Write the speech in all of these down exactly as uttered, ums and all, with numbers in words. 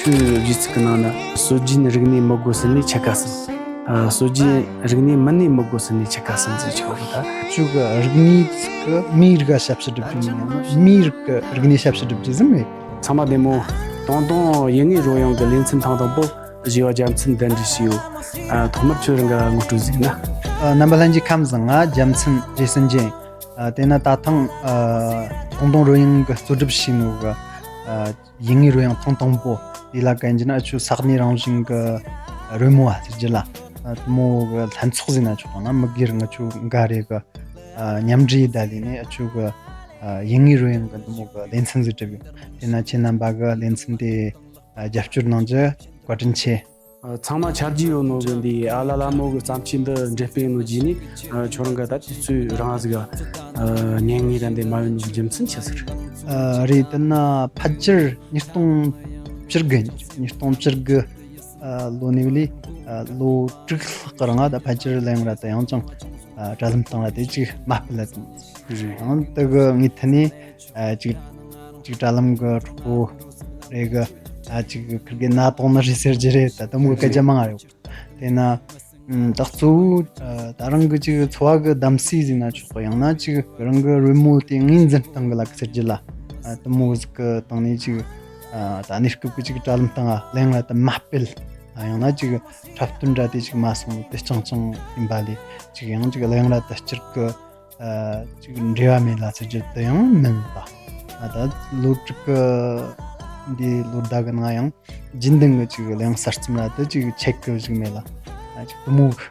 ཁྱོད་གཞས་ཚིག་གི་ནང་ན་སྲོལ་རྒྱུན་རིག་གནས་མི་དགོས་ཟེར་ནས་ཆི་ག་ཟིན། ཨ། སྲོལ་རྒྱུན་རིག་གནས་མི་སྣས་མི་དགོས་ཟེར་ནས་ཆི་ག་ཟིན་ཟེར་ཆོག་གི་ད། ཁྱོད་ཀྱི་རིག་གནས་ཚིག་གི་མིའི་རིགས་ལ་ཞབས་ཕྱི་སྒྲུབ་རྒྱུ་མིན་ཡང་ན་མིའི་རིགས་ཀྱི་རིག་གནས་ཞབས་ཕྱི་སྒྲུབ་རྒྱུ་ཟིན་མེད། ཚང་མ་བདེ་མོ། ཏོང་ཏོང་ཡུལ་དངོས་རོལ་དབྱངས་ཀྱི་ལེ་ཚན་ཐེངས་དང་པོ་བཞི་བ་རྒྱལ་མཚན་གདན་འདྲེན་ཞུས་ཡོད། ཨ། ཐོག་མར་ཁྱོད་རང་ག་ངོ་སྤྲོད་ཟིག་ན། ཨ། རྣམ་པ་ལྷན་རྒྱས་ཁམས་བཟང་། ང་རྒྱལ་མཚན་རྗེ་བཙུན་ཅན། ཨ། དེས་ན་ད་ཐེངས། ཨ། ཏོང་ཏོང་རོལ་དབྱངས་ཀྱི་གཙོ་སྒྲུབ་བྱས་ནོ་གི། ཨ། ཡུལ་དངོས་རོལ་དབྱངས་ཐེངས་དང་པོ་དེ་ལ་གན་གྱི་ན་ཨ་ཆུ་ས་གནས་རང་བཞིན་གྱི་རོལ་མོ་བ་ཟེར་རྒྱུ་ལ། ཨ། དེ་མོ་གི་ལྷན་ཚོགས་ཟེར་ན་ཆོག་ག་ན་མི་སྒེར་ང་ཆུ་འགའ་རེ་གི། ཨ། མཉམ་འབྲེལ་ཡེ་ད་ལས་ནས་ཨ་ཆུ་གི། ཨ། ཡུལ་དངོས་རོལ་དབྱངས་གི་དེ་མོ་གི་ལེ་ཚན་ཟིག་བསྒྲུབས་ཡོད། དེས་ན་ཁྱེད་རྣམ་པ་གི་ལེ་ཚན་དེ། ཨ། རྒྱབ་སྐྱོར་གནང་རྒྱུ་བཀའ་དྲིན་ཆེ། ཨ། ཚང་མ་ཆ་རྒྱུས་ཡོད་ནོ་གི་འདི་ཨ་ལ་ལ་མོ་གི་བརྩམས་ཆོས་འདི་འགྲེམས་སྤེལ་ནོ་རྗེས་ནས། ཨ། ཁྱོད་རང་ག་ད་དུས་ཚོད་རིང་ཟིག་ག་ཨ། ཉན་ངེས་ར་འདི་མ་ཡོང་ནོ་རྒྱུ་མཚན་ཆི་ཟིག་རེད། ཨ། རེད། དེ་ན་ཕལ་ཆེར་ཉིས་སྟོང་བཅུ་དགུ་ཉིས་སྟོང་བཅུ་དགུ། ཨ། ལོ་ནས་བ་ལས། ཨ། ལོ་དྲུག་ལྷག་གི་རིང་ང་ད་ཕལ་ཆེར་ལ་ཡང་ར་ད་ཡང་ཅང་། ཨ། དྲ་ལམ་སྟེང་ལ་དེ་ཅིག་མ་སྤེལ་ལ་དང་། རེད། ཡང་དེ་གི་ངེས་ཐད་ནས། ཨ། ཅིག་ཅིག་དྲ་ལམ་གི་གྲོགས་པོ་རེ་གི། ཨ། ཅིག་ཁིར་གི་ན་གཏོང་ནི་རེད་ཟེར་རྒྱུ་རེད། ད་དེ་མོ་གི་སྐད་ཆ་མང་ང་རེད། དེ་ན། ཨ། ད་གཙོ་བོ། ཨ། ད་རང་གི་ཅིག་འཚོ་བ་གི་གདམ་གསེས་ཟེར་ན་ཆོག་གི། ཡང་ན་ཅིག་རང་གི་རོལ་མོ་དེ་ངོས་འཛིན་སྟངས་གི་ལ་ཟེར་རྒྱུ་ལ། ཨ། དེ་མོ་ཟིག་གི་སྟེང་ནས་ཅིག་ཨ། ད་གནས་སྐབས་ཀྱི་ཅིག་དྲ་ལམ་སྟེང་ལ་ཡང་ར་ད་མ་སྤེལ། ཨ། ཡང་ན་ཅིག་འཁྲབ་སྟོན་འདྲ་དེ་ཅིག་མ་སོང་དེ་རྐྱང་རྐྱང་ཡིན་པ་ལས་ཅིག་ཡང་ཅིག་ལ་ཡང་ར་ད་སྤྱིར་གི། ཨ། ཅིག་འབྲེལ་བ་མེད་ལ་ཟེར་རྒྱུ་དེ་ཡང་མིན་པ། ཨ། ད་ལོ་དྲུག་གི་འདི་ལོ་ཟླ་གི་ནང་ཡང་རྒྱུན་ལྡན་གི་ཅིག་ལ་ཡང་གསར་རྩོམ་ར་དེ་ཅིག་ཆད་གི་ཞིག་མེད་ལ། ཨ། ཅིག་དེ་མོ་གི་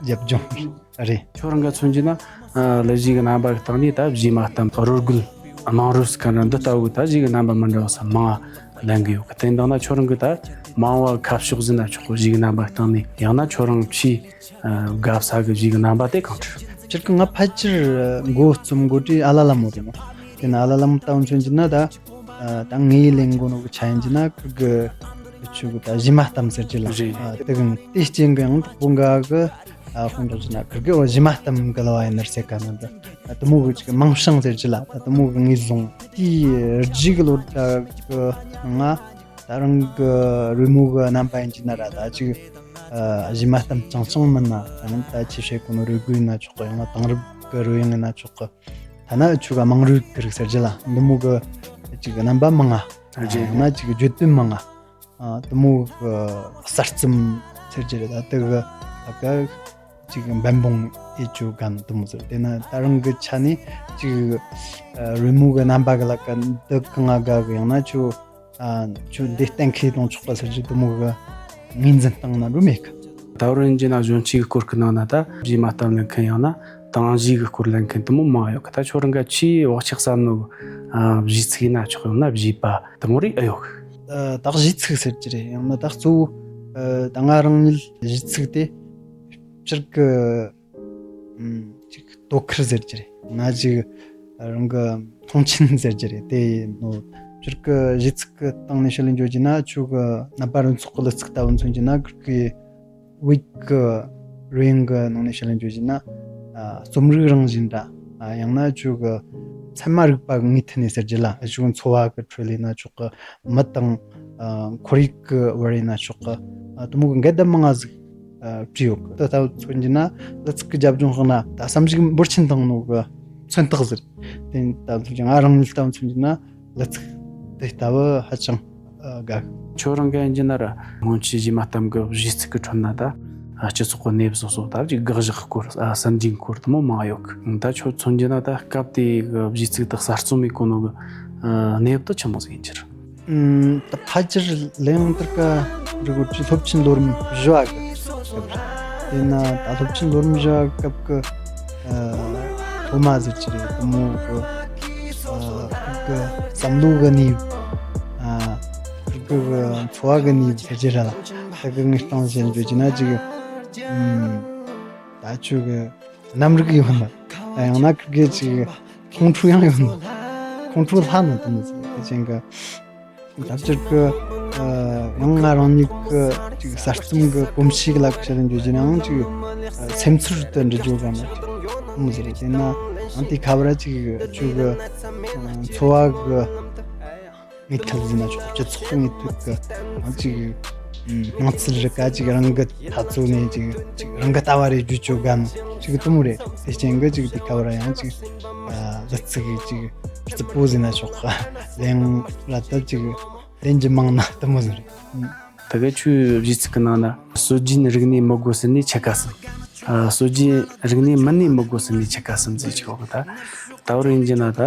རྒྱབ་ལྗོངས་རེད། ཁྱོད་རང་ག་མཚོན་རྒྱུ་ན། ཨ། གླུ་གཞས་གི་རྣམ་པ་གི་སྟེང་ནས་ད་གཞས་མ་གཏམ་རོལ་རྒོལ། དམངས་རོལ་ཟེར་ག་ན་འདི་ལྟ་བུ་ད་གཞས་གི་རྣམ་པ་མི་འདྲ་བ་ས་མང་ང་ལེན་གི་ཡོད་གི། དེ་འདང་ན་ཁྱོད་རང་གི་ད་མང་བ་ཁ་ཕྱོགས་ཟིན་ན་ཆོག་གི། གཞས་གི་རྣམ་པ་སྟེང་ནས་ཡང་ན་ཁྱོད་རང་ཆེས། ཨ། དགའ་ས་གི་གཞས་གི་རྣམ་པ་དེ་གང་ཆི། སྤྱིར་གི་ང་ཕལ་ཆེར་མགོ་རྩོམ་མགོ་དེ་ཨ་ལ་ལ་མོ་རེད་མོ། དེ་ན་ཨ་ལ་ལ་མོ་ལྟ་བུ་མཚོན་རྒྱུ་ན་ད། ཨ། ད་ངས་ལེན་གོ་ནོ་གི་ཆ་ཡིན་རྒྱུ་ན་ཁིར་གི་ཆུ་གི་ད་གཞས་མ་གཏམ་ཟེར་རྒྱུ་ལ། རེད། ཨ། དེ་གི་དེ་རྐྱེན་གི་ཡང་གྲོགས་པོ་འགའ་གི། ཨ། ཧོན་འདྲ་རྒྱུ་ན་ཁིར་གི་འོ་གཞས་མ་གཏམ་གི་ལ་བ་ཡིན་ནར་ཟེར་ག་ན་ད། ཨ། དེ་མོ་གི་ཅིག་མིང་བྱང་ཟེར་རྒྱུ་ལ་ད་དེ་མོ་གི་ངོས་བཟུང་། དེའི་རྗེས་གི་ལོ་ད་གི་ང་ད་རང་གི་རོལ་མོ་གི་རྣམ་པ་ཡིན་རྒྱུ་ན་ར་ད་ཅིག་ཨ། གཞས་མ་གཏམ་རྐྱང་རྐྱང་མིན་ན་ད་ད་ཅི་བྱེད་གོ་ནོ་རོལ་རྒོལ་ཡིན་ན་ཆོག་གི། ཡང་ན་དེང་རབས་གི་རོལ་དབྱངས་ཡིན་ན་ཆོག་གི། ཐ་ན་ཆུ་ག་དམངས་རོལ་གི་རིགས་ཟེར་རྒྱུ་ལ་འདི་མོ་གི་ཅིག་རྣམ་པ་མང་ང་། རེད། ཡང་ན་ཅིག་བརྗོད་དོན་མང་ང་། ཨ། དེ་མོ་གི་གསར་རྩོམ་ཟེར་རྒྱུ་རེད། ད་དེ་གི་ད་ག་ཅིག་འབད་འབུངས་ཡེ་ཅུ་ག་ན་དེ་མོ་ཟེར། དེ་ན་ད་རང་གི་ཆ་ནས་ཅིག་ཨ། རོལ་མོ་གི་རྣམ་པ་གི་ལ་ཀ་འདི་གང་ང་དགའ་གི། ཡང་ན་ཆུ། ཨ། ཁྱོད་འདི་གཏན་འཁེལ་གཏོང་ཆོག་པ་ཟེར་རྒྱུ་དེ་མོ་གི་ངོས་འཛིན་སྟངས་ན་འགྲོ་མེད་གི། ད་བར་ཡིན་རྒྱུ་ན་གཞོན་སྐྱེས་ཀྱི་སྐོར་གྱི་ནང་ན་ད་གཞས་མ་གཏམ་ལེན་མཁན་ཡང་ན་དང་གཞས་ཀྱི་སྐོར་ལེན་མཁན་དེ་མོ་མང་ཡོད་གི། ད་ཁྱོད་རང་ག་ཆེས་བག་ཆགས་ཟབ་ནོ། ཨ། གཞས་ཚིག་ཡིན་ན་ཆོག་ཡང་ན་གཞས་པ་དེ་མོ་རིགས་ཨེ་ཡོད་གི། ཨ། ད་གཞས་ཚིག་ཟེར་རྒྱུ་རེད། ཡང་ན་ད་གཙོ་བོ། ཨ། ད་ང་རང་ཉིད་གཞས་ཚིག་དེ་སྤྱིར་གི་ཨམ། ཅིག་དོ་ཁུར་ཟེར་རྒྱུ་རེད། ང་ཅིག་རང་གི་མཐོང་ཆེན་ཟེར་རྒྱུ་རེད། དེ་ཡིན་ནོ། སྤྱིར་གི་གཞས་ཚིག་གི་སྟེང་ནས་ཤུལ་ལས་འཇོག་རྒྱུ་ན་ཆོ་གི་རྣམ་པ་རིག་ཚོགས་ཀྱི་གླུ་ཚིག་ལྟ་བུ་མཚོན་རྒྱུ་ན་ཁིར་གི་བོད་ཀྱི་རོལ་དབྱངས་ཀྱི་ནང་ནས་ཤུལ་ལས་འཇོག་རྒྱུ་ན། ཨ། རྩོམ་རིག་རང་བཞིན་འདྲ། ཨ། ཡང་ན་ཆོ་གི་ཚད་མ་རིག་པ་གི་ངོས་ཐད་ནས་ཟེར་རྒྱུ་ལ་ཆོ་གི་འཚོ་བ་གི་ཁྲོད་ལས་ན་ཆོག་གི། མི་དང་། ཨ། ཁོར་ཡུག་གི་བར་ཡིན་ན་ཆོག་གི། ཨ། དེ་མོ་གི་འགལ་ཟླ་མང་ང་ཟིག་ཨ། བྲིས་ཡོད་གི། དེ་ལྟ་བུ་མཚོན་རྒྱུ་ན་གླུ་ཚིག་གི་རྒྱབ་ལྗོངས་ཁག་ན་ད་བསམ་གཞིག་འབོར་ཆེན་བཏང་ནོ་གི་མཚོན་རྟགས་ཟེར། དེ་ལྟ་བུ་མཚོན་རྒྱུ་ང་རང་ཉིད་ལྟ་བུ་མཚོན་རྒྱུ་ན་གླུ་ཚིག་དེ་ལྟ་བུ་ཧ་ཅང་ཨ། དགའ་གི། ཁྱོད་རང་ག་ཡིན་རྒྱུ་ན་ར་སྔོན་ཆད་གཞས་མ་གཏམ་གི་གཞས་ཚིག་གི་ཁྲོད་ན་ད། ཨ། སྤྱི་ཚོགས་གི་གནས་བབ་སོ་སོ་ད་ཅིག་དགག་བཞག་སྐོར། ཨ། ཟིན་བྲིས་སྐོར་དེ་མོ་མང་ཡོད་གི། ད་ཁྱོད་མཚོན་རྒྱུ་ན་ད་སྐབས་དེ་གི་གཞས་ཚིག་དེ་གསར་རྩོམ་ཡེ་གོ་ནོ་གི། ཨ། གནས་བབ་དེ་ཆི་མོ་ཟིག་ཡིན་རྒྱུ་རེད། ཨམ། ད་ཕལ་ཆེར་ལེའང་ཏིར་ཀ་འབྲི་གོ་ཅི་སློབ་ཆེན་ལོ་རིམ་བཞི་བ་གི་སྐབས་རེད། དེ་ན་ད་སློབ་ཆེན་ལོ་རིམ་བཞི་བ་སྐབས་ཀྱི། ཨ། སློབ་མ་ཟེར་རྒྱུ་རེད། དེ་མོ་གི། ཨ། ཁིར་གི་བསམ་བློ་གི་གནས་བབ། ཨ། ཁིར་གི་འཚོ་བ་གི་གནས་བབ་ཟེར་རྒྱུ་རེད་ལ། ད་གི་ངས་སྟངས་བཤད་འཇོག་རྒྱུ་ན་ཅིག་ཨམ། ད་ཆོ་གི་རྣམ་རིག་ཡོད་ན། ད་ཡང་ན་ཁིར་གི་ཅིག་ཁོང་ཁྲོ་ཡང་ཡོད་ན། ཁོང་ཁྲོ་ལྷག་ན་དེ་མོ་ཟེར་དེ་ཅན་གི། ད་སྤྱིར་གི། ཨ། ཡང་ང་རང་ཉིད་ཀྱི་ཅིག་གསར་རྩོམ་གྱི་གོམས་གཤིས་ལ་བཤད་ལ་འཇོག་རྒྱུ་ན་ཡང་ཅིག་ཨ། སེམས་ཚོར་དུ་འབྲི་རྒྱུ་ག་ན་ཅིག་ཨུམ་ཟེར་རེད། དེ་ན་ཡང་དེ་ཁ་བར་ཅིག་ཆོ་གི། ཨ། འཚོ་བ་གི་ ངེས་ཐལ་ཟེར་ན་ཆོག་སྤྱི་ཚོགས་ཀྱི་ངེས་ཐལ་གི་ཡང་ཅིག་ཨམ་སྣང་ཚུལ་རིག་ག་ཅིག་རང་གི་འཐབ་རྩོད་ནས་ཅིག་ཅིག་རང་གི་ལྟ་བ་རེ་བརྗོད་བཅོས་དགའ་ནོ་ཅིག་དུ་མོ་རེད། དེ་རྐྱེན་གི་ཅིག་དེ་ཁ་བར་ཡང་ཅིག་ཨ་གླུ་ཚིག་གི་ཅིག་རྩུབ་པོ་ཟེར་ན་ཆོག་ག་ལེན་ལ་ད་ཅིག་ལེན་རྒྱུ་མང་ན་དུ་མོ་ཟེར་རེད། ད་གི་ཆུ་བཞི་ཚིག་གི་ནང་ན་སྲོལ་རྒྱུན་རིག་གནས་མི་དགོས་ཟེར་ནས་ཆད་ཁ་ཟིན། ཨ་སྲོལ་རྒྱུན་རིག་གནས་མིན་ནས་མི་དགོས་ཟེར་ནས་ཆད་ཁ་ཟིན་ཟེར་ཆོག་གི། ད་ད་བར་ཡིན་རྒྱུ་ན་ད་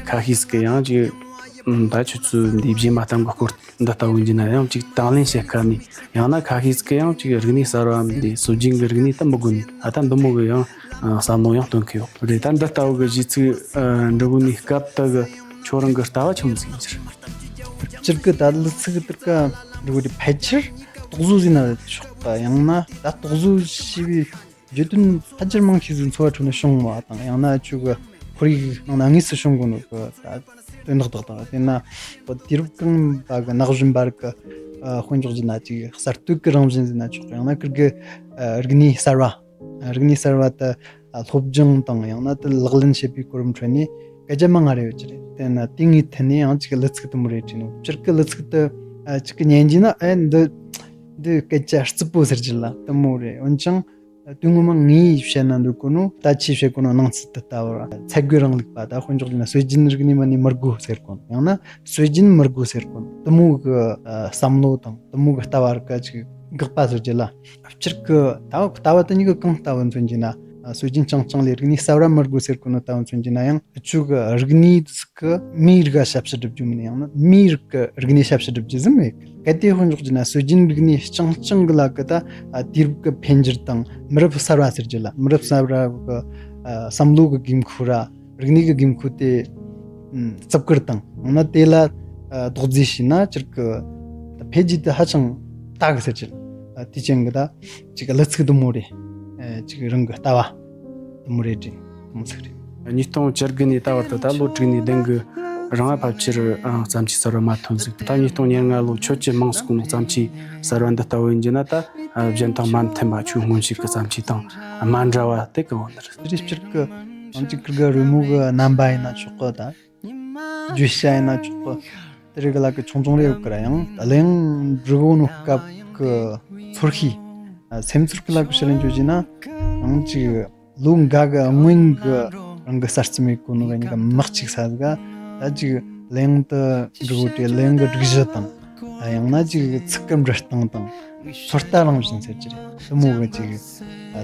ཁ་ཤས་ཟིག་གི་ཡང་ཅིག་ཨམ་ད་ཁྱོད་ཚོས་འདི་རྗེས་མ་གཏམ་གི་སྐོར་འདི་ལྟ་བུ་ཡིན་རྒྱུ་ན་ཡང་ཅིག་དང་ལེན་བྱེད་དཀའ་ནས། ཡང་ན་ཁ་ཤས་ཟིག་གི་ཡང་ཅིག་རིག་གནས་གསར་བའམ་འདི་སྲོལ་རྒྱུན་གི་རིག་གནས་ད་མི་དགོས་ནས། ཨ་ད་འདི་མོ་གི་ཡང་ཨ་བསམ་བློ་ཡང་སྟོན་གི་ཡོད་རེད། ད་འདི་ལྟ་བུ་གི་གཞས་ཚིག་ཨ་འབྲི་གོ་ནས་སྐབས་དེ་གི་ཁྱོད་རང་གི་ལྟ་བ་ཆི་མོ་ཟིག་ཡིན་རྒྱུ་རེད། སྤྱིར་གི་ད་གླུ་ཚིག་གི་དེར་ག་འབྲི་གོ་དེ་ཕལ་ཆེར་དོགས་བཟོ་ཟིན་ན་ཆོག་པ། ཡང་ན་ད་དོགས་བཟོ་བྱས་པའི་བརྗོད་དོན་ཕལ་ཆེར་མང་ཆེ་ཟིག་འཚོ་བ་ཁྲོད་ནས་བྱུང་བ་དང་། ཡང་ན་ཆོས་གི་ཁོར་ཡུག་ནང་ན་དངོས་སུ་བྱུང་དགོས་ནོ་གི་ད་དོན་དག་དག་དང་། དེ་ན་དུས་རབས་གང་པ་གི་ན་གཞོན་པ་རིགས་གི་ཨ་དཔེ་འཇོག་རྒྱུ་ན་ཅིག་གསར་གཏོད་ཀྱི་རང་བཞིན་ཟེར་ན་ཆོག་ཡང་ན་ཁིར་གི་ཨ་རིག་གནས་གསར་བ། རིག་གནས་གསར་བ་དེ་ཨ་སློབ་སྦྱོང་དང་ཡང་ན་དེ་ལག་ལེན་བྱེད་པའི་གོ་རིམ་ཁྲོད་ནས་སྐད་ཆ་མང་ང་རེ་ཡོད་ཀྱི་རེད། དེ་ན་དེ་ངའི་ཐད་ནས་ཡང་ཅིག་གླུ་ཚིག་དུ་མོ་རེ་བྲིས་ནོ། སྤྱིར་གི་གླུ་ཚིག་དེ་ཨ་ཅིག་གི་ཉན་རྒྱུ་ན་ཨེ་འདི་འདི་སྐད་ཆ་རྩུབ་པོ་ཟེར་རྒྱུ་ལ་དུ་མོ་རེད། འོན་ཀྱང་དོན་ངོ་མ་ངས་བཤད་ན་འདོད་གོ་ནོ། ད་ཆེས་བཤད་གོ་ནོ་སྣང་ཚུལ་དེ་ལྟ་བུ་ར། ཚད་བརྒལ་རིང་ལུགས་པ་ད་དཔེ་འཇོག་རྒྱུ་ན་སྲོལ་རྒྱུན་རིག་གནས་མིན་ནས་མི་དགོས་ཟེར་གོ་ནོ། ཡང་ན་སྲོལ་རྒྱུན་མི་དགོས་ཟེར་གོ་ནོ། དུ་མོ་གི་ཨ་བསམ་བློ་དང་དུ་མོ་གི་ལྟ་བ་རིག་ག་ཅིག་དགག་པ་ཟེར་རྒྱུ་ལ། སྤྱིར་གི་ད་ལྟ་བ་དེ་གཉིས་ཀྱི་གང་ལྟ་བུ་མཚོན་རྒྱུ་ན། ཨ་སྲོལ་རྒྱུན་རྐྱང་རྐྱང་ལས་རིག་གནས་གསར་བ་མི་དགོས་ཟེར་གོ་ནོ་ལྟ་བུ་མཚོན་རྒྱུ་ན་ཡང་ཆོས་གི་རིག་གནས་ཟིག་གི་མིའི་རིག་ག་ཞབས་ཕྱི་སྒྲུབ་རྒྱུ་མིན། ཡང་ན་མིའི་རིག་གི་རིག་གནས་ཞབས་ཕྱི་སྒྲུབ་རྒྱུ་ཟིག་མེད། གལ་ཏེ་དཔེ་འཇོག་རྒྱུ་ན་སྲོལ་རྒྱུན་རིག་གནས་རྐྱང་རྐྱང་གི་ལ་གི་ད་ཨ་དུས་རབས་ཀྱི་འཕེལ་འགྱུར་དང་མི་རབས་གསར་བ་ཟེར་རྒྱུ་ལ། མི་རབས་གསར་བ་གི་ཨ་བསམ་བློ་གི་དགོས་མཁོ་ར་རིག་གནས་ཀྱི་དགོས་མཁོ་དེ་ཨམ་བརྩི་བཀུར་དང་། འོ་ན་དེ་ལ་ཨ་རྡོག་རྫིས་བྱས་ན་སྤྱིར་གི་ད་འཕེལ་རྒྱས་དེ་ཧ་ཅང་དལ་གི་ཟེར་རྒྱུ་ལ། ཨ་དེ་ཅན་གི་ད་ཅིག་གླུ་ཚིག་དུ་མོ་རེ་ཨ་ཅིག་རང་གི་ལྟ་བ་དུ་མོ་རེ་བྲིས་དུ་མོ་ཚིག་རེད། ཉིས་སྟོང་བཅུ་དགུ་ནས་ད་བར་དུ་ད་ལོ་དྲུག་ནས་བདུན་གི་རིང་ལ་ཕལ་ཆེར་ཨ་བརྩམས་ཆོས་གསར་བ་མ་ཐོན་ཟིག་ད་ཉིས་སྟོང་ཉེར་ལྔ་ལོ་ཆོས་ཀྱི་མིང་ཟེར་གོ་ནོ་བརྩམས་ཆོས་གསར་བ་འདི་ལྟ་བུ་ཡིན་རྒྱུ་ན། ད་ཨ་གཞན་དང་མ་མཐུན་པ་ཆོས་མངོན་བྱེད་ཀྱི་བརྩམས་ཆོས་དང་མ་འདྲ་བ་དེ་གང་བོ་འདི་རེད། དེ་རེད། སྤྱིར་གི་ཨང་ཅིག་ཁིར་གི་རོལ་མོ་གི་རྣམ་པ་ཡིན་ན་ཆོག་གི། ད་བརྗོད་བྱ་ཡིན་ན་ཆོག་གི། དེ་རིགས་ལ་གི་ཆུང་ཆུང་རེ་ཡོད་གི་ར། ཡང་གླུ་དབྱངས་འབྲི་གོ་ནོ་སྐབས་གི་ཚོར་ཤེས་ཨ་སེམས་ཚོར་གི་ལ་གི་ཕྱི་ལ་འཇོག་རྒྱུ་ན་ཨང་ཅིག་ལོ་འགའ་གི་སྔོན་གི་རང་གི་གསར་རྩོམ་ཡེད་གོ་ནོ་གི་ཉི་ག་མི་གཅིག་ས་ཟིག་ག་ད་ཅིག་གླུ་དབྱངས་དེ་འབྲི་གོ་དུས་གླུ་དབྱངས་གི་སྒྲིག་གཞི་དང་། ཡང་ན་ཅིག་ཚིག་གི་འབྲི་སྟངས་དང་ཚོད་ལྟ་རང་བཞིན་ཟེར་རྒྱུ་རེད། དུ་མོ་གི་ཅིག་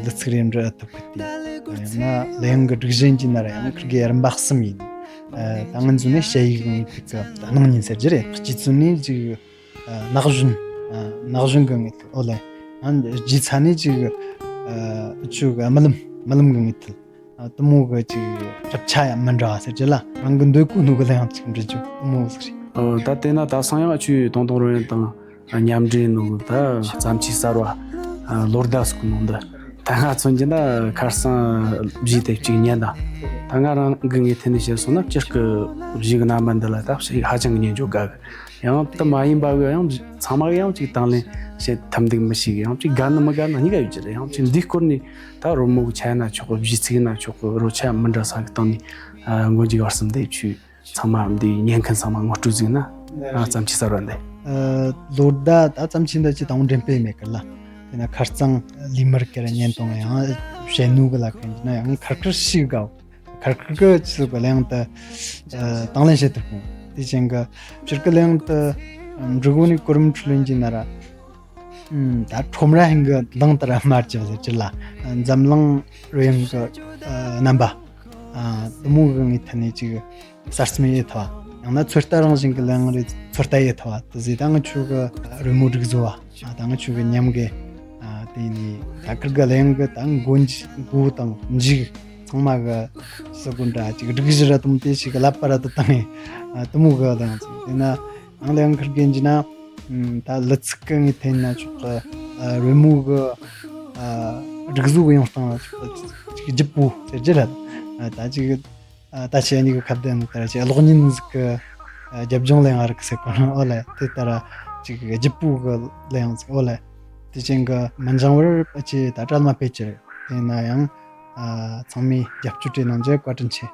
གླུ་ཚིག་རེ་འབྲི་ཐུབ་གི་དེ། ཡང་ན་གླུ་དབྱངས་གི་སྒྲིག་གཞི་ཡིན་རྒྱུ་ན་ར་ཡང་ཁིར་གི་རིམ་པ་གསུམ་ཡིན། ད་ངན་ཟུ་ནས་ཞ་ཡིག་ངེས་ཐིག་གི་སྣང་བརྙན་ཟེར་རྒྱུ་རེད། སྤྱི་གཙུག་ནས་ཅིག་ན་གཞོན། ན་གཞོན་གི་ངེས་ཐིག་འོ་ལེ། ཡང་རྗེས་ཚ་ནས་ཅིག་ཨ་ཆོས་གི་རྨི་ལམ། རྨི་ལམ་གི་ངེས་ཐིག་ཨ་དུ་མོ་གི་ཅིག་གྲུབ་ཆ་ཡང་མི་འདྲ་བ་ཟེར་རྒྱུ་ལ། རང་གི་འདོད་གོ་ནོ་གི་གླུ་དབྱངས་ཅིག་འབྲི་རྒྱུ་དུ་མོ་ཟིག་རེད། ཨོ་ད་དེ་ན་ད་སང་ཡང་ཆུ་ཏོང་ཏོང་རོལ་དབྱངས་དང་མཉམ་འབྲེལ་ནོ་གི་ད་བརྩམས་ཆོས་གསར་བ་ཨ་ལོ་ཟླ་ཟེར་གོ་ནོ་འདི་ད་ང་མཚོན་རྒྱུ་ན་ཁ་སང་གཞས་དེ་ཅིག་ཉན་དང་། ད་ང་རང་གི་ངོས་ཐད་ནས་བཤད་སོང་ན་སྤྱིར་གི་གཞས་གི་རྣམ་པ་འདི་ལ་ད་ཧ་ཅང་གི་ཉན་འཇོག་དགའ་གི། ཡང་དེ་མ་ཡིན་པ་གི་ཡང་ཚང་མ་གི་ཡང་ཅིག་དང་ལེན་བྱེད་ཐུབ་འདུག་མི་ཤེས་གི། ཡང་ཅིག་དགའ་ནི་མི་དགའ་ནི་གཉིས་ཀ་ཡོད་ཀྱི་རེད། ཡང་ཅིག་འདིའི་སྐོར་ནས་ད་རོལ་མོ་གི་ཆ་ཡིན་ན་ཆོག་གི། གཞས་ཚིག་ཡིན་ན་ཆོག་གི། རོལ་ཆ་མི་འདྲ་ས་གི་སྟེང་ནས་ཨ་མགོ་མཇུག་བར་གསུམ་དེ་ཆུ་ཚང་མ་འདི་ཉན་མཁན་ཚང་མ་ངོ་སྤྲོད་ཟིག་ན་ཨ་བརྩམས་ཆོས་གསར་བ་འདི། ཨ་ལོ་ཟླ་ད་བརྩམས་ཆོས་འདི་ཅི་དང་འགྲེམས་སྤེལ་མེད་གི་ལ། དེ་ན་ཁ་རྩང་ལི་མར་ཀེར་ཉན་དང་ཡང་བཤད་ནུ་གི་ལ་མཁན་ན་ཡང་ཁར་ཁར་ཤིག་གའོ། ཁར་ཁར་གི་ཆི་གི་གླེང་དུ་ཨ་དང་ལེན་བྱེད་ཐུབ་ཁུངས་དེ་ཅན་གི་སྤྱིར་གི་གླེང་དུ་འབྲི་གོ་ནི་གོ་རིམ་ཁྲོད་ལེན་གྱི་ན་ར། ཨུམ་ད་ཁྲོམ་ར་ཧིང་གི་མདང་དུ་ར་མར་གྱི་ཟེར་གྱི་ལ། འཛམ་གླིང་རོལ་དབྱངས་གི་ཨ་རྣམ་པ་ཨ་དུ་མོ་གི་ངའི་ཐད་ནས་ཅིག་གསར་རྩོམ་ཡེད་ཐུབ་བ། ཡང་ན་ཚོད་ལྟ་རང་བཞིན་གི་གླེང་རེ་ཚོད་ལྟ་ཡེད་ཐུབ་བ་དུ་ཟེར། ད་ང་ཆོ་གི་རོལ་མོ་སྒྲིག་བཟོ་བ། ཨ་ད་ང་ཆོ་གི་ཉམས་གི་ཨ་དེ་ནི་ད་ཁིར་གི་གླེང་གི་ད་མགོ་མཇུག་མགོ་དང་མཇུག་ཚང་མ་གི་སུ་གུ་འདྲ་ཅིག་སྒྲིག་གཞི་ར་དུམ་དེ་ཞིག་གི་ལབ་པ་ར་དུ་བཏང་ངེ་ཨ་དུ་མོ་གི་གླེང་ཚིག་དེ་ན། ཨང་ལེ་ཨང་ཁར་གན་གྱི་ན། ཨམ་ད་གླུ་ཚིག་གི་ངའི་ཐད་ན་ཆོག་གི། ཨ་རོལ་མོ་གི་ཨ་སྒྲིག་བཟོ་གི་ཡོང་སྟངས་ལ་ཆོག་གི་ཅིག་ལྗིད་པོ་ཟེར་རྒྱུ་རེད། ཨ་ད་ཅིག་ཨ་ད་ཆེ་གཉིས་ཀྱི་ཁ་བརྡ་ནི་ལྟར་ཅིག་གློག་བརྙན་ཟིག་གི་ཨ་རྒྱབ་ལྗོངས་ལེན་ཨ་རིག་ཟེར་གོ་ནོ་ཨོ་ལེ། དེ་ལྟར་ཅིག་ལྗིད་པོ་གི་ལེན་ཟིག་ཨོ་ལེ། དེ་ཅན་གི་མི་འགྱང་བར་ཨ་ཅེ་ད་གྲལ་མ་ཕེབས་ཀྱི་རེད། དེ་ན་ཡང་ཨ་ཚང་མས་རྒྱབ་སྐྱོར་སྤྲད་གནང་རྒྱུ་བཀའ་དྲིན་ཆེ།